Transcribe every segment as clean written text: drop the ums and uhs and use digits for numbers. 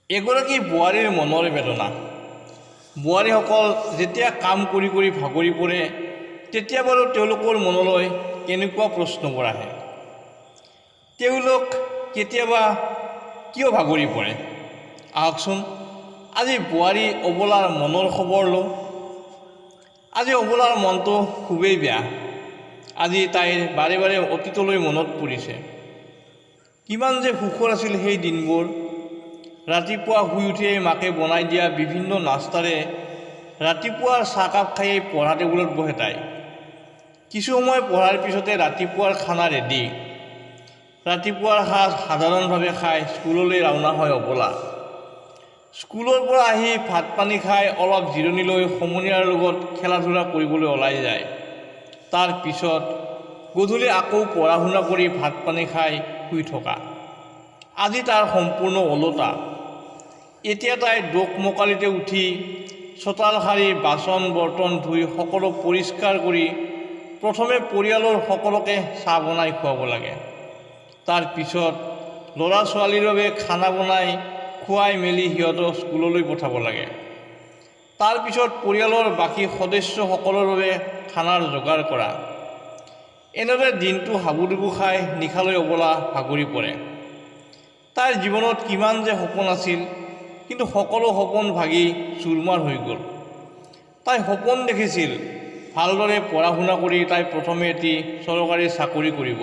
এগৰাকী বোৱাৰীৰ মনৰ বেদনা। বোৱাৰীসকল যেতিয়া কাম কৰি কৰি ভাগৰি পৰে, তেতিয়া বাৰু তেওঁলোকৰ মনলৈ কেনেকুৱা প্ৰশ্নবোৰ আহে? তেওঁলোক কেতিয়াবা কিয় ভাগৰি পৰে? আহকচোন, আজি বোৱাৰী অবলাৰ মনৰ খবৰ লওঁ। আজি অবলাৰ মনটো খুবেই বেয়া। আজি তাইৰ বাৰে বাৰে অতীতলৈ মনত পৰিছে। কিমান যে সুখৰ আছিল সেই দিনবোৰ! ৰাতিপুৱা শুই উঠিয়েই মাকে বনাই দিয়া বিভিন্ন নাস্তাৰে ৰাতিপুৱাৰ চাহকাপ খায়েই পঢ়া টেবুলত বহে তাই। কিছু সময় পঢ়াৰ পিছতে ৰাতিপুৱাৰ খানা ৰেডি। ৰাতিপুৱাৰ সাঁজ সাধাৰণভাৱে খাই স্কুললৈ ৰাওনা হয় অবলা। স্কুলৰ পৰা আহি ভাত পানী খাই অলপ জিৰণি লৈ সমনীয়াৰ লগত খেলা ধূলা কৰিবলৈ ওলাই যায়। তাৰ পিছত গধূলি আকৌ পঢ়া শুনা কৰি ভাত পানী খাই শুই থকা। আজি তাৰ সম্পূৰ্ণ ওলোটা। এতিয়া তাই দোকমোকালিতে উঠি চোতাল সাৰি, বাচন বৰ্তন ধুই, সকলো পৰিষ্কাৰ কৰি প্ৰথমে পৰিয়ালৰ সকলোকে চাহ বনাই খুৱাব লাগে। তাৰ পিছত ল'ৰা ছোৱালীৰ বাবে খানা বনাই খুৱাই মেলি সিহঁতক স্কুললৈ পঠাব লাগে। তাৰপিছত পৰিয়ালৰ বাকী সদস্যসকলৰ বাবে খানাৰ যোগাৰ কৰা। এনেদৰে দিনটো হাবুডুবু খাই নিশালৈ অবলা ভাগৰি পৰে। তাইৰ জীৱনত কিমান যে সপোন আছিল, কিন্তু সকলো সপোন ভাগি চুৰমাৰ হৈ গ'ল। তাই সপোন দেখিছিল, ভালদৰে পঢ়া শুনা কৰি তাই প্ৰথমে এটি চৰকাৰী চাকৰি কৰিব।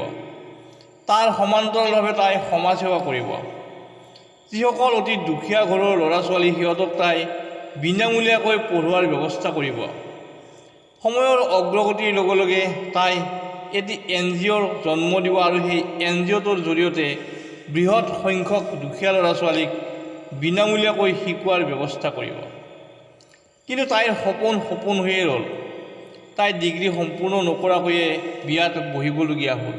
তাৰ সমান্তৰালভাৱে তাই সমাজসেৱা কৰিব। যিসকল অতি দুখীয়া ঘৰৰ ল'ৰা ছোৱালী, সিহঁতক তাই বিনামূলীয়াকৈ পঢ়োৱাৰ ব্যৱস্থা কৰিব। সময়ৰ অগ্ৰগতিৰ লগে লগে তাই এটি এনজিঅ'ৰ জন্ম দিব আৰু সেই এনজিঅ'টোৰ জৰিয়তে বৃহৎ সংখ্যক দুখীয়া ল'ৰা ছোৱালীক বিনামূলীয়াকৈ শিকোৱাৰ ব্যৱস্থা কৰিব। কিন্তু তাইৰ সপোন সপোন হৈয়ে ৰ'ল। তাই ডিগ্ৰী সম্পূৰ্ণ নকৰাকৈয়ে বিয়াত বহিবলগীয়া হ'ল।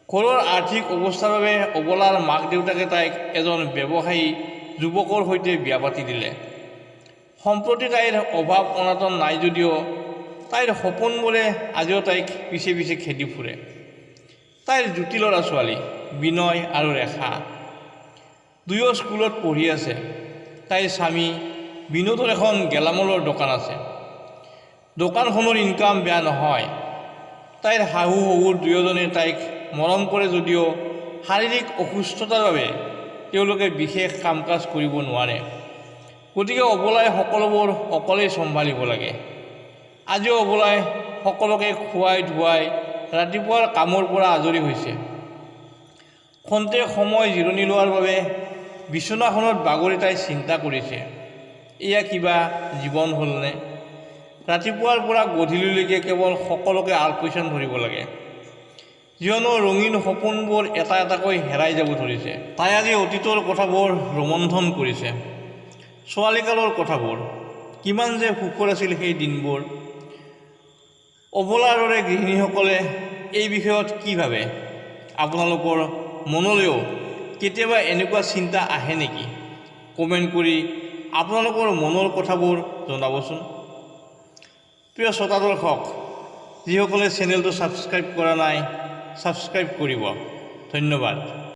ঘৰৰ আৰ্থিক অৱস্থাৰ বাবে অবলাৰ মাক দেউতাকে তাইক এজন ব্যৱসায়ী যুৱকৰ সৈতে বিয়া পাতি দিলে। সম্প্ৰতি তাইৰ অভাৱ অনাটন নাই যদিও তাইৰ সপোনবোৰে আজিও তাইক পিছে পিছে খেদি ফুৰে। তাইৰ দুটি ল'ৰা ছোৱালী, বিনয় আৰু ৰেখা, দুয়ো স্কুলত পঢ়ি আছে। তাইৰ স্বামী বিনোদৰ এখন গেলামালৰ দোকান আছে। দোকানখনৰ ইনকাম বেয়া নহয়। তাইৰ শাহু শহুৰ দুয়োজনে তাইক মৰম কৰে যদিও শাৰীৰিক অসুস্থতাৰ বাবে তেওঁলোকে বিশেষ কাম কাজ কৰিব নোৱাৰে। গতিকে অবলাই সকলোবোৰ অকলেই চম্ভালিব লাগে। আজিও অবলাই সকলোকে খুৱাই ধুৱাই ৰাতিপুৱাৰ কামৰ পৰা আজৰি হৈছে। খন্তেক সময় জিৰণি লোৱাৰ বাবে বিচনাখনত বাগৰি তাই চিন্তা কৰিছে, এয়া কিবা জীৱন হ'লনে? ৰাতিপুৱাৰ পৰা গধূলিলৈকে কেৱল সকলোকে আলপৈচান ধৰিব লাগে। জীৱনৰ ৰঙীন সপোনবোৰ এটা এটাকৈ হেৰাই যাব ধৰিছে। তাই আজি অতীতৰ কথাবোৰ ৰোমন্থন কৰিছে। ছোৱালীকালৰ কথাবোৰ, কিমান যে সুখৰ আছিল সেই দিনবোৰ! অবলাৰ দৰে গৃহিণীসকলে এই বিষয়ত কি ভাবে? আপোনালোকৰ মনলৈও কেতিয়াবা এনেকুৱা চিন্তা আহে নেকি? কমেণ্ট কৰি আপোনালোকৰ মনৰ কথাবোৰ জনাবচোন। প্ৰিয় শ্ৰোতা দৰ্শক, যিসকলে চেনেলটো ছাবস্ক্ৰাইব কৰা নাই, ছাবস্ক্ৰাইব কৰিব। ধন্যবাদ।